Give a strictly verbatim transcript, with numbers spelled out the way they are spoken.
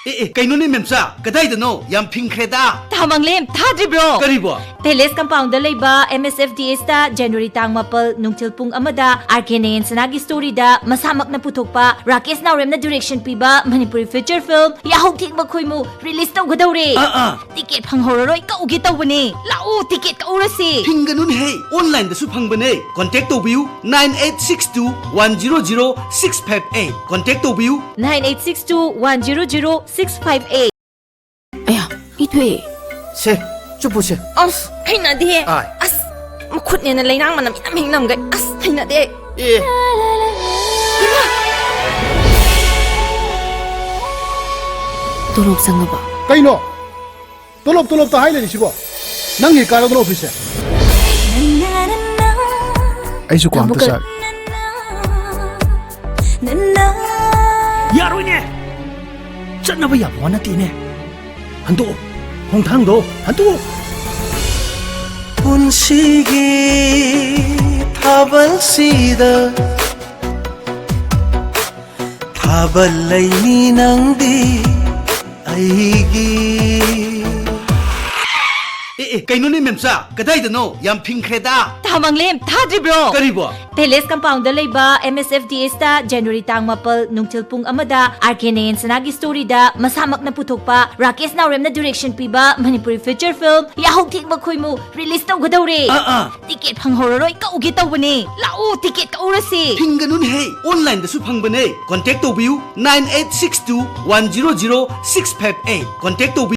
ꯑꯦ, ꯑꯦ, ꯀꯩꯅꯣꯅꯦ ꯃꯦꯝꯆꯥ? ꯀꯗꯥꯏꯗꯅꯣ? ꯌꯥꯝ ꯐꯤꯡꯈ꯭ꯔꯦꯗ꯫ ꯊꯥꯃꯪꯂꯦꯝ, ꯊꯥꯗ꯭ꯔꯤꯕ꯭ꯔꯣ? ꯀꯔꯤꯕꯣ? ꯄꯦꯂꯦꯁ ꯀꯝꯄꯥꯎꯟꯗ ꯂꯩꯕ ꯑꯦꯝ ꯑꯦꯁ ꯑꯦꯐ ꯗꯤ ꯑꯦꯁꯇ ꯖꯅꯋꯥꯔꯤ ꯇꯥꯡ ꯃꯥꯄꯜ ꯅꯨꯡꯊꯤꯜ ꯄꯨꯡ ꯑꯃꯗ ꯑꯥꯔ ꯀꯦ ꯅꯌꯟꯁꯅꯥꯒꯤ ꯁ꯭ꯇꯣꯔꯤꯗ ꯃꯁꯥꯃꯛꯅ ꯄꯨꯊꯣꯛꯄ ꯔꯥꯀꯦꯁ ꯅꯥꯎꯔꯦꯝꯅ ꯗꯤꯔꯦꯛꯁꯟ ꯄꯤꯕ ꯃꯅꯤꯄꯨꯔꯤ ꯐꯤꯆꯔ ꯐꯤꯜꯝ ꯌꯥꯍꯧ ꯊꯦꯡꯕ ꯈꯣꯏꯃꯨ ꯔꯤꯂꯤꯁ ꯇꯧꯒꯗꯧꯔꯦ꯫ ꯑꯥ, ꯑꯥ꯫ ꯇꯤꯀꯦꯠ ꯐꯪꯍꯧꯔꯔꯣꯏ, ꯀꯛꯎꯒꯦ ꯇꯧꯕꯅꯦ꯫ ꯂꯥꯛꯑꯣ, ꯇꯤꯀꯦꯠ ꯀꯛꯎꯔꯁꯦ꯫ ꯐꯤꯡꯒꯅꯨꯅꯦꯍꯦ, ꯑꯣꯟꯂꯥꯏꯟꯗꯁꯨ ꯐꯪꯕꯅꯦ꯫ ꯀꯣꯟꯇꯦꯛ ꯇꯧꯕꯤꯌꯨ, nine eight six two one zero zero six five eight꯫ Contact ꯇꯧꯕꯤꯌꯨ꯫ Nine eight six two one zero zero six five eight꯫ ꯑꯌꯥ, ꯃꯤ ꯊꯣꯛꯑꯦ꯫ ꯁꯦ, ꯆꯨꯞꯄꯨꯁꯦ꯫ ꯑꯁ, ꯍꯩꯅꯗꯦ꯫ ꯑꯥꯏ꯫ ꯑꯁ, ꯃꯈꯨꯠꯅꯦꯅ ꯂꯩꯅꯥꯡ ꯃꯅꯝ ꯏꯅꯝ ꯍꯦꯛ ꯅꯝꯒꯩ꯫ ꯑꯁ, ꯍꯩꯅꯗꯦ꯫ ꯑꯦ꯫ ꯏꯃꯥ! ꯇꯣꯂꯣꯞ ꯆꯪꯉꯕ? ꯀꯩꯅꯣ? ꯇꯣꯂꯣꯞ, ꯇꯣꯂꯣꯞꯇ ꯍꯥꯏ ꯂꯩꯔꯤꯁꯤꯕꯣ? ꯅꯪꯒꯤ ꯀꯥꯔꯗ ꯑꯣꯐꯤꯁꯁꯦ? ꯑꯩꯁꯨ ꯀ꯭ꯋꯥ ꯑꯝꯇ ꯆꯥꯒꯦ꯫ ꯌꯥꯔꯣꯏꯅꯦ! ꯆꯠꯅꯕ ꯌꯥꯕ ꯋꯥ ꯅꯠꯇꯦꯅꯦ꯫ ꯍꯟꯗꯣꯛꯑꯣ꯫ ꯈꯣꯡꯊꯥꯡꯗꯣ ꯍꯟꯗꯣꯛꯑꯣ꯫ ꯄꯨꯟꯁꯤꯒꯤ ꯊꯥꯕꯜꯁꯤꯗ ꯊꯥꯕꯜ ꯂꯩꯅꯤ ꯅꯪꯗꯤ ꯑꯩꯒꯤ꯫ ꯑꯦ, ꯑꯦ, ꯀꯩꯅꯣꯅꯦ ꯃꯦꯝꯆꯥ? ꯀꯗꯥꯏꯗꯅꯣ? ꯌꯥꯝ ꯐꯤꯡꯈ꯭ꯔꯦꯗ꯫ ꯊꯥꯃꯪꯂꯦꯝ, ꯊꯥꯗ꯭ꯔꯤꯕ꯭ꯔꯣ? ꯀꯔꯤꯕꯣ? ꯄꯦꯂꯦꯁ ꯀꯝꯄꯥꯎꯟꯗ ꯂꯩꯕ ꯑꯦꯝ ꯑꯦꯁ ꯑꯦꯐ ꯗꯤ ꯑꯦꯁꯇ ꯖꯅꯋꯥꯔꯤ ꯇꯥꯡ ꯃꯥꯄꯜ ꯅꯨꯡꯊꯤꯜ ꯄꯨꯡ ꯑꯃꯗ ꯑꯥꯔ ꯀꯦ ꯅꯌꯟꯁꯅꯥꯒꯤ ꯁ꯭ꯇꯣꯔꯤꯗ ꯃꯁꯥꯃꯛꯅ ꯄꯨꯊꯣꯛꯄ ꯔꯥꯀꯦꯁ ꯅꯥꯎꯔꯦꯝꯅ ꯗꯤꯔꯦꯛꯁꯟ ꯄꯤꯕ ꯃꯅꯤꯄꯨꯔꯤ ꯐꯤꯆꯔ ꯐꯤꯜꯝ ꯌꯥꯍꯧ ꯊꯦꯡꯕ ꯈꯣꯏꯃꯨ ꯔꯤꯂꯤꯁ ꯇꯧꯒꯗꯧꯔꯦ꯫ ꯑꯥ, ꯑꯥ꯫ ꯇꯤꯀꯦꯠ ꯐꯪꯍꯧꯔꯔꯣꯏ, ꯀꯛꯎꯒꯦ ꯇꯧꯕꯅꯦ꯫ ꯂꯥꯛꯑꯣ, ꯇꯤꯀꯦꯠ ꯀꯛꯎꯔꯁꯦ꯫ ꯐꯤꯡꯒꯅꯨꯅꯦꯍꯦ, ꯑꯣꯟꯂꯥꯏꯟꯗꯁꯨ ꯐꯪꯕꯅꯦ꯫ ꯀꯣꯟꯇꯦꯛ ꯇꯧꯕꯤꯌꯨ, nine eight six two one zero zero six five eight꯫ Contact ꯇꯧꯕꯤꯌꯨ꯫